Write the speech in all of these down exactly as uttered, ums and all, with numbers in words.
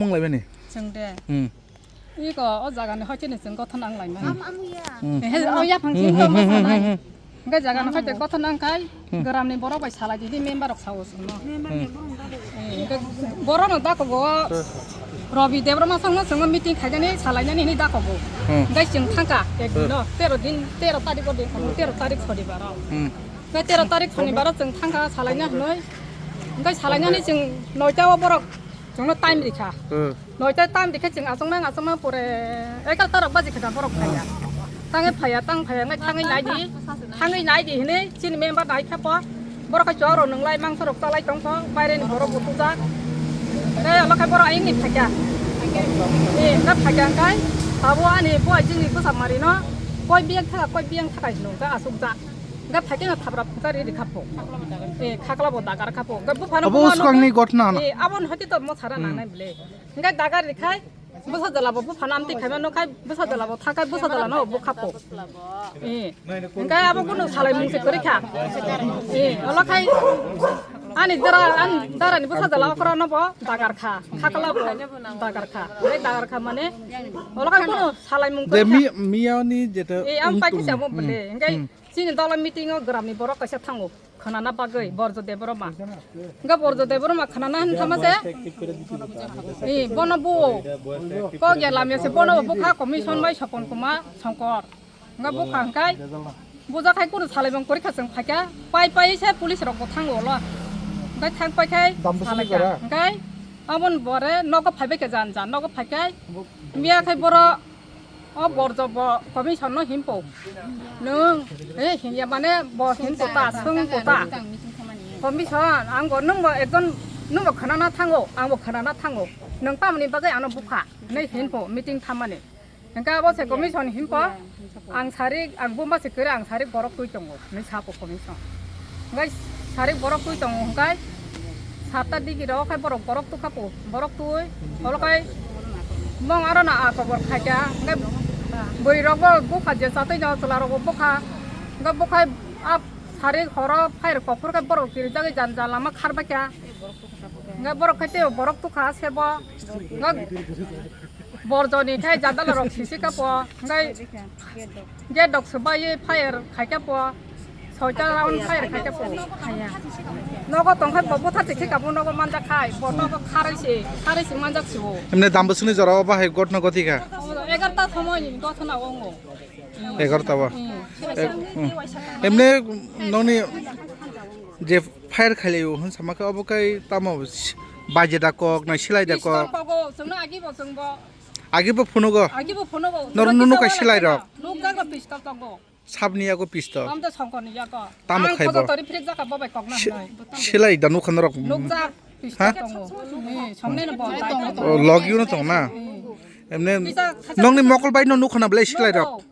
Mung lai bini. Chwng de. Hmm. Iko o jaga ni hoite ni chwng gothon ang lai mani. Hmm. He, o yaphang Hmm, chwng hmm, tong hmm, hmm, sanai. Hmm. Hingke jaga no hoite gothon ang kai, Hmm. gram ni borok bai salai di, di member rok sao chwng no. Hmm. Eh, hingke borok no dakogo. Hmm. Robi Debbarma song no chwng meeting khaijani salai nani hini dakogo. Hmm. Hingke chwng thangka ek Hmm. din no, tero din, tero tarik o din, tero tarik sonibar o. Hmm. Hingke tero tarik sonibar o chwng thangka salai na hinoi. Hingke salai nani chwng noita o borok chwng no time rikha. Hmm. Noita tam dikhe chwng achuknang achuknang pore egarta rok baji khe borok phaiya. Tangwi phaiya, tang phaiya, wngwi thangwi nai di, thangwi nai di hinwi chini member nai khe po. Borok khe chwng rok nwnglai mangso rok chalai tong kho, baire ni borok bo tujak. Tei olo khe borok ayang ni phaikya. Ni na phaikya kai, abo ani bo jini bwsa mari no, koi biyang thaka, koi biyang thaka hinwi khe achukjak. Hingke phaikhe no thapra phungsa ri rikha po. Eh, khakla bo dagar kha po. Hingke buphano Abo buphano swkangni hingke, gotna na. Eh, aboni hoti to mo sara Hmm. nangnai bile. Hingke dagar rikhai, bwsa jala bo buphano amtwi khaima nokkhai, bwsa jala bo thangkhai, bwsa jala no bo kha po. Eh, hingke abo kunu salai mungse kwrwi kha. Eh, olo khai ani dara, ani dara ni bwsa jala okra no bo dagar kha. Khakla bo dagar kha. Hingke dagar kha mane, olo khai kunu salai mung De kwrwi kha. mi-, miyani jeta Eh, ang pai khe ungtung. chamo Hmm. bele. Hingke Hmm. Chini dola meeting o gram ni borok kaisa thango, khwnana bagwi Borjo Debbarma. Hingke Borjo Debbarma khwnana hin thama se, i, bono buo. Kok ya lamya se bono bukha commission bai Sopon Kumar Songkor. Hingke bukha hingkai, buja khai kunu salai bang korikha chwng phaikha, pai pai se police rok bo thango ulo. Hingke thang pai khai Dam bwswk salaikha. Jora? Hingke aboni bore nogo phaibai khe jan jan, nogo phaikhai, miya khai boro O Borjo bo commission no himpo. Nwng, eh, hinya mane bo himpo ta, swngpo ta. Commission, ang bo, nwng bo ekjon, nwng bo khwnana thango, ang bo khwnana thango. Nwng tamoni bagwi ano bukha, hinwi himpo, meeting thammani. Hingke abo se commission himpo, ang sarik, ang buma se kwrwi, ang sarik borok twi tongo. Hinwi sapo commission. Hingke sarik borok twi tongo hingke satta digi rok khai borok, borok tukha po, borok twi olo khai mong aro na a kobor khaikha hingke bwrwi rok bo bukha je chatwi no chwla rok bo bukha hingke bukhai a sarik horo fire kophor khai borok kirijagwi jan jan lama kharbaikha hingke borok khai tei borok tukha sebo hingke Borjoni khai jadala rok sisi kapo, ngai gate dok swbai fire khai kapo, soita round fire khai kapo. Nogo tong khai bo bwtha tikhe kapo nogo manjak khai, bo nogo kharwi se, kharwi se manjak se o. Emne dam bwswkni jora o bahai gotna goti kha? Egarta somoi ni gotna ongo. Egarta ba? Hmm. E-, hmm. Emne noni je fire khailai o hwn sama khe obo kai tamo si-, baje da kok na silai da kok? Pistol kogo, chwngno agi bo chwng bo. Agi bo phunugo? Agi bo phunugo. Nor Chwngno nunu kisa kai wala silai chwngno. Rok? Nukjak rok pistol tongo. Sabni yago pistol? Amda songkoni yago. Tamo Ang khai bo? Kodo tori phrik jaka bo bai kokna Si-, hwnwi. Silai da nukha norok? Nukjak pistol Ha? Tongo. Ni songnai no bo. O, log you no tong na? Hmm. Emne Kisa kisa nongni mokol bai no nukha na belai silai rok? Nukgo.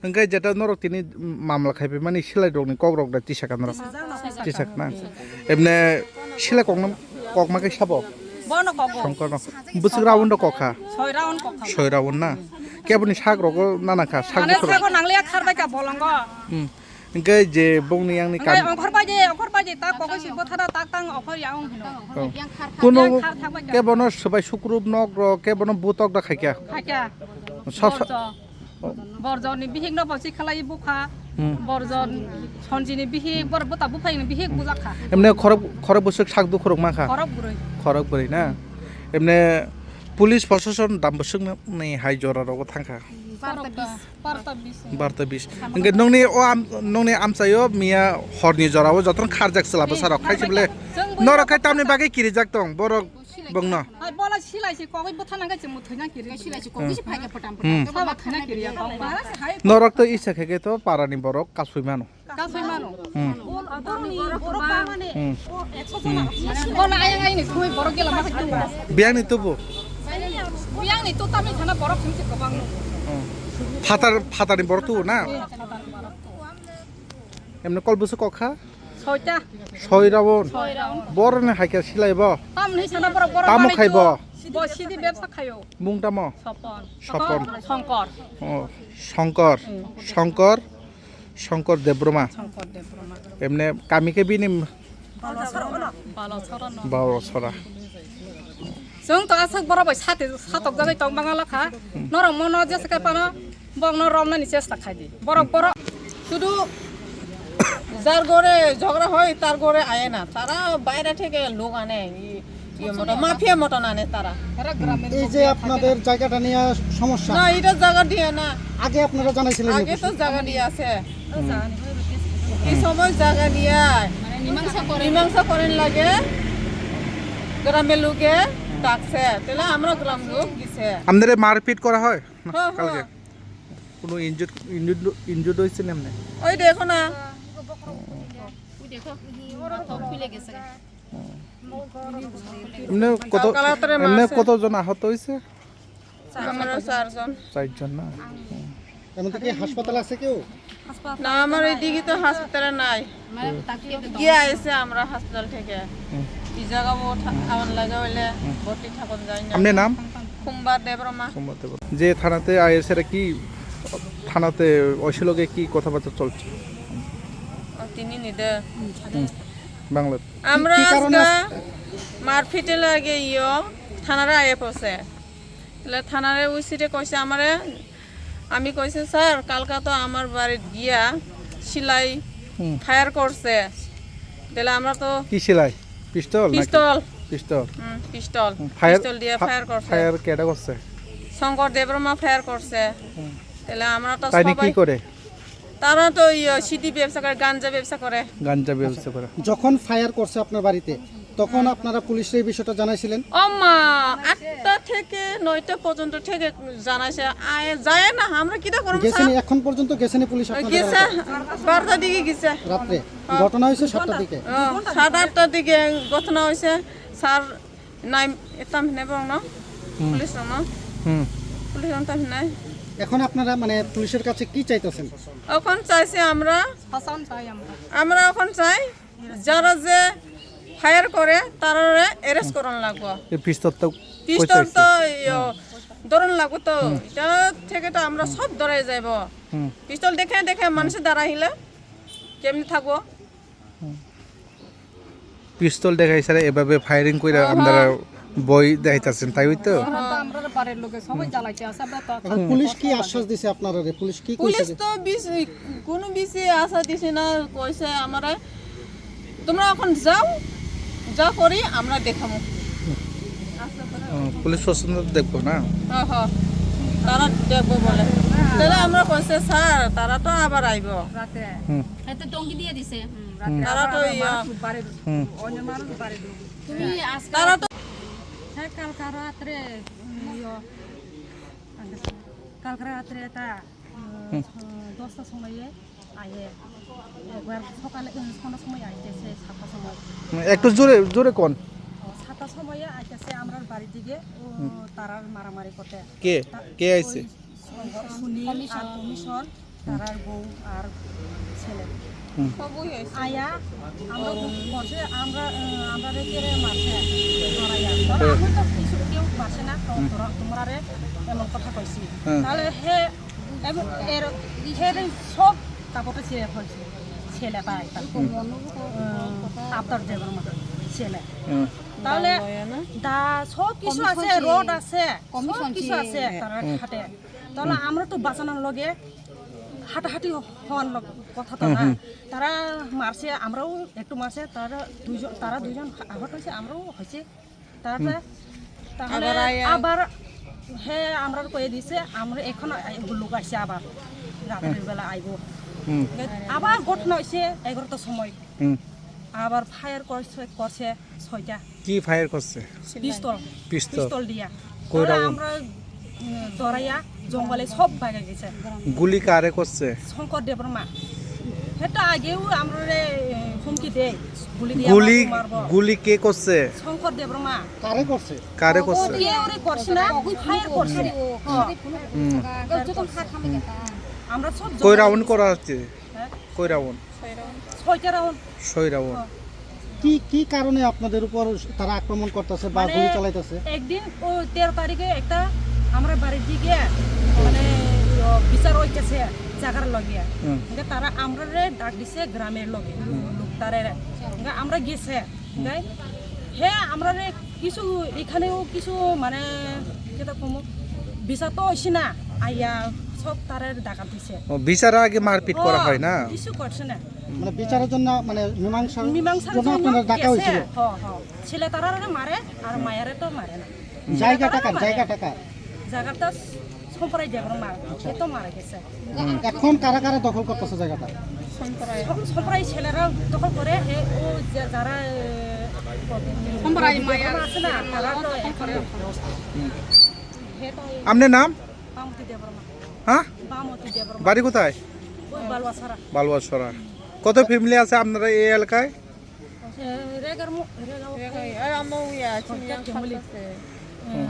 Hingke jeta norok tini mamla khaipai mani silai rokni kok rok da tisa ka norok? Tisa ka. Tisa ka na? Emne silai kokno kokma khe sabo? Bono kogo. Songkorno. Bwswk round rok kokha? Soi round kokha. Soi round na? Keboni sak rogo nana kha, sak Mane bukhuk rok. Sago nangliya kharbai ka bolongo. Hmm. Hingke je bongni yang ni Hingke kam ongkhor bai de, ongkhor bai de, ta kokoi si bothara ta tang ongkhor ya ong hino. Oh. Kuno Yang khar thak bai ka. Kebono swbai sukrup nok rok, kebono butok da khaikya. Khaikya. Sab sa- Borjo. Borjoni bihik no bo si khalai bukha. Hmm. Borjon Sonjini bihik, bor bota buphai ni bihik bujakha. Emne khorok, khorok bwswk sak du khorok ma kha? Khorok bwrwi. Khorok bwrwi na? Emne police proshashan dam bwswk ni hai jora rogo thangkha? Barta bis. Barta bis. Barta bis. Hingke nongni o am-, nongni amchaio miya horni jorao jotono kharjak chwla bwsarok khai se bele. Chwng bwrwi Norok khai rok tamni bagwi kirijak tong borok Bongno. Hai bola silai se kogoi bwtha nang chwng thwina kiri. Silai se kogoi se phai ka phatam Hmm. phatam. Sabo thwina kiri ya kong ba. Norok to isa khe khe to parani borok kasui mano. Kasui mano. Hmm. Bol adorni borok ba mane. Hmm. Bola ayang ayang ni thoi borok gela ma khatu. Biyang ni tubu. Biyang ni to tamni thana borok sing se kobang no. Hmm. Phatar, phatarni borok tubu na? Emne kol bwswk kok kha? Soita. Soi round. Soi round. Borok ni hai khe silai bo? Tamni sana borok borok Tamo manwi khai tu. Bo? Bo sidi bebsa khayo. Mung tamo? Sopon. Sopon. Songkor. Oh, Songkor. Hmm. Songkor. Songkor Debbarma. Songkor Debbarma. Emne kami khe bini Balosora no. Balosora no. Balosora. Chwng to aswk borok bai sati-, satokjagwi tong bangala kha. Hmm. Norok mono jesa khe phano bokno romnani chesta khai di. Borok borok sudu jar gore jhogora hoy, tar gore aye na. Tara baire theke log ane, i, iye moto, mafia moto nane tara. এই যে আপনাদের জায়গাটা নিয়ে সমস্যা, না, এটা জায়গা দিয়ে না। আগে আপনারা জানাইছিলেন আগে নাকি? তো জায়গা দিয়ে আছে। কি সময় জায়গা নিয়ে আয়? মানে মীমাংসা করেন। মীমাংসা করেন লাগে, গ্রামের লোকে ডাকছে, তাহলে আমরা গ্রাম লোক গেছে। আপনাদের মারপিট করা হয়? না, হ্যাঁ, কালকে? হ্যাঁ। কোনো ইনজুর্ড, ইনজুর্ড, ইনজুর্ড হয়েছে না এমনি? ওই দেখো না। ওই দেখো, হাত খুলে গেছে। এমনি কত, কালকে রাত্রে এমনি মারছে। কতজন আহত হয়েছে? আমরা চারজন। চারজন না? হুম। এমন তো কি হাসপাতাল আছে কেউ? না, আমার এইদিকে তো হাসপাতালে নাই। গিয়া আইছে আমরা হাসপাতাল থেকে। হুম। এই জায়গা ও থা-, আমার লাগা হইলে হুম। ভর্তি থাকুন যায় না। আপনার নাম? কুম্বার দেবরমা। কুম্বার দেবরমা। যে থানাতে আইএসএরা কি থানাতে ঐশীলগে কি কথাবার্তা চলছে? ও, তিনি নিদে। হুম। বাংলা। আমরা কি, কি কারণে আজকে আস- মারপিটে লাগে ইয়ো থানারে আইয়া পড়ছে। তাহলে থানারে ওই সিটে কইছে আমারে, আমি কইছি, "স্যার, কালকা তো আমার বাড়িত গিয়া সিলাই হুম। ফায়ার করছে।" তাহলে আমরা তো কি সিলাই? পিস্তল নাকি? পিস্তল। পিস্তল। হুম, পিস্তল। হুম, ফায়ার, পিস্তল দিয়ে ফা-, ফায়ার করছে। ফায়ার কেডা করছে? শঙ্কর দেববর্মা ফায়ার করছে। হুম। তাহলে আমরা তো তাই নিয়ে কি সবাই করে? তারা তো ইয়ে সিডি ব্যবসা করে, গাঞ্জা ব্যবসা করে। গাঞ্জা ব্যবসা করে। যখন ফায়ার করছে আপনার বাড়িতে, তখন আপনারা পুলিশে এই বিষয়টা জানাইছিলেন? ও মা, আটটা থেকে নয়টা পর্যন্ত থেকে জানাইছে। আয়, যায় না, আমরা কিতা করব, গেছেনি, স্যার? এখন পর্যন্ত গেছেনি পুলিশ আপনাদের গেছে, এলাকায়? বারোটার দিকে গেছে। রাত্রে? হ্যাঁ। ঘটনা হয়েছে সাতটার দিকে? ও, সাড়ে আটটার দিকে ঘটনা হয়েছে। স্যার, নাই, এতাম হিনে বং না? হুম। পুলিশ না? হুম। পুলিশ আনতাম হিনে? এখন আপনারা, মানে, পুলিশের কাছে কি চাইতেছেন? এখন চাইছি আমরা, আমরা এখন চাই, যারা যে ফায়ার করে, তারারে অ্যারেস্ট করানো লাগবো। এই পিস্তল তো পিস্তল তো, ইয়ো, ধরন লাগবো তো। হুম। এটা থেকে তো আমরা সব ধরে যাইবো। হুম। পিস্তল দেখে দেখে মানুষের দ্বারা হিলে কেমনি থাকবো? হুম। পিস্তল দেখাই স্যার, এভাবে ফায়ারিং করে হ্যাঁ, আপনারা হ্যাঁ। ভয় দেখাইতেছেন, তাই তো? হ্যাঁ, হ্যাঁ। আমরা তো বাড়ির লোকে সবাই জ্বালাইতে আছে, আমরা তো এখন পুলিশ কি আশ্বাস দিছে আপনারা রে? পুলিশ কি পুলিশ কইছে? তো বিশ, কোনো বিষয়ে আশা দিছে না, কইছে আমারে, "তোমরা এখন যাও, যা করি আমরা দেখাবো।" হুম, পুলিশ প্রশাসন তো দেখবো না? হ্যাঁ, হ্যাঁ, তারা দেখবো বলে। তাহলে আমরা কইছে, "স্যার, তারা তো আবার আইবো।" রাতে। হুম। এতে টঙ্গি দিয়ে দিছে। হুম, রাতে হুম। তারা তো আবার ইয়া মানুষ বাড়ি হুম। অন্য মানুষ বাড়ি ঢুকবে। তুমি আজকে তারা তো হ্যাঁ, কালকা রাত্রে, উম, ইয়ো, কালকা রাত্রে এটা, উম, হুম। দশটার সময় আইয়ে, একবার সকালে, উম, সন্ধ্যার সময় আইতেছে, সাতটার সময়। হুম, একটু জোরে, জোরে কোন? ও, সাতটার সময় আইতেছে আমরার বাড়ির দিকে, ও, হুম। তারার মারামারি করতে। কে? তা-, কে আইছে? ওই সুনীল আর কমিশন। কমিশন, হুম। তারার বউ আর ছেলে। হুম। আয়া, আমরা করছে, আমরা, আহ, আমরা রেখে রে মারছে, ধরাইয়া। ধরো, হুম। আমি তো কিছু কেউ মারছে না, তো হুম। তোরা, তোমরা রে এমন কথা কইছি। হুম। তাহলে হে, এবং এর, হে রে সব কাপড়টা ছিঁড়ে ফেলছে, ছেলেটা একটা। হুম। আহ, আবতার দেবর মা, ছেলে। হুম। তাহলে দা সব কিছু আছে, রড আছে, সব কিছু আছে তার হুম। হাতে। তাহলে হুম। আমরা তো বাঁচানোর লগে হাঁটাহাঁটি হওয়ার লগ-, কথা তো হুম, না। হুম। তারা মারছে, আমরাও একটু মারছে, তারা দুইজন, তারা দুইজন আহত হয়েছে, আমরাও হয়েছে। তারা হুম। তাহলে আবার আয়া। আবার হে আমরা কয়ে দিছে, আমরা এখন লোক আসছে আবার রাতের হুম। বেলা আইবো। হুম। আবার ঘটনা হয়েছে এগারোটার সময়। হুম। আবার ফায়ার করছে, করছে ছয়টা। কি ফায়ার করছে? পিস্তল। পিস্তল। পিস্তল দিয়া। কই তাহলে রাউন্ড? আমরা, উম, দৌড়াইয়া জঙ্গলে সব ভাগে গেছে। গুলি কারে করছে? শঙ্কর দেববর্মা। সেটা আগেও আমরা হুমকি দেয়, গুলি দিয়ে গুলি, মারবো, মারবো। গুলি কে করছে? শঙ্কর দেববর্মা। কারে করছে? কারে ও করছে? দিয়ে ওরে করছে না, ফায়ার করছে। হুম। হুম। আমরা সব কই জঙ্গলে রাউন্ড গেছি। করা হচ্ছে? হ্যাঁ? কই রাউন্ড? ছয়টা রাউন্ড। ছয় রাউন্ড। হ্যাঁ। কি, কি কারণে আপনাদের উপর তারা আক্রমণ করতেছে বা মানে, গুলি চালাইতেছে? একদিন ও তেরো তারিখে একটা আমরা বাড়ির দিকে মানে, ও, বিচার হইতেছে জাগার লগে। হুম। এটা তারা আমরারে ডাক দিছে গ্রামের লগে, হুম। লোক তারে। এটা আমরা গেছে। হুম। এটা হে আমরারে কিছু এখানেও কিছু মানে, কিতা কমো, বিচার তো হইছে না, আইয়া সব তারে ডাকাত দিছে। ও, বিচারে আগে মারপিট করা হ, হয় না? কিছু করছে না। মানে বিচারের জন্য, মানে মীমাংসার মীমাংসার জন্য জন্য আপনারা ডাকা গেছে। হয়েছিল? হ, হ। ছেলে তারারে মারে আর মায়ারে তো মারে না। জায়গাটা কার? তারা মারে। জায়গাটা কার? জায়গাটা সম্প্রদায় দেবর মা, এ তো মারা গেছে। এখন কারা কারা দখল করতেছে জায়গাটা? সম-, সম্প্রদায় ছেলেরা দখল করে, এ, ও যে, যারা, এ, সম্প্রদায় মায়া আছে না, তারা তো এখন হে তো এই আপনার নাম? বামতি দেববর্মা। হ্যাঁ? বামতি দেববর্মা। বাড়ি কোথায়? ওই বালুয়াছড়া। বালুয়াছড়া। কত ফ্যামিলি আছে আপনারা এই এলাকায়? এ, রেগার মু-, রেগাও। রেগাই, আর আমার ওই আছে, সরকার মিয়াং ফ্যামিলি। খাস আছে। হুম।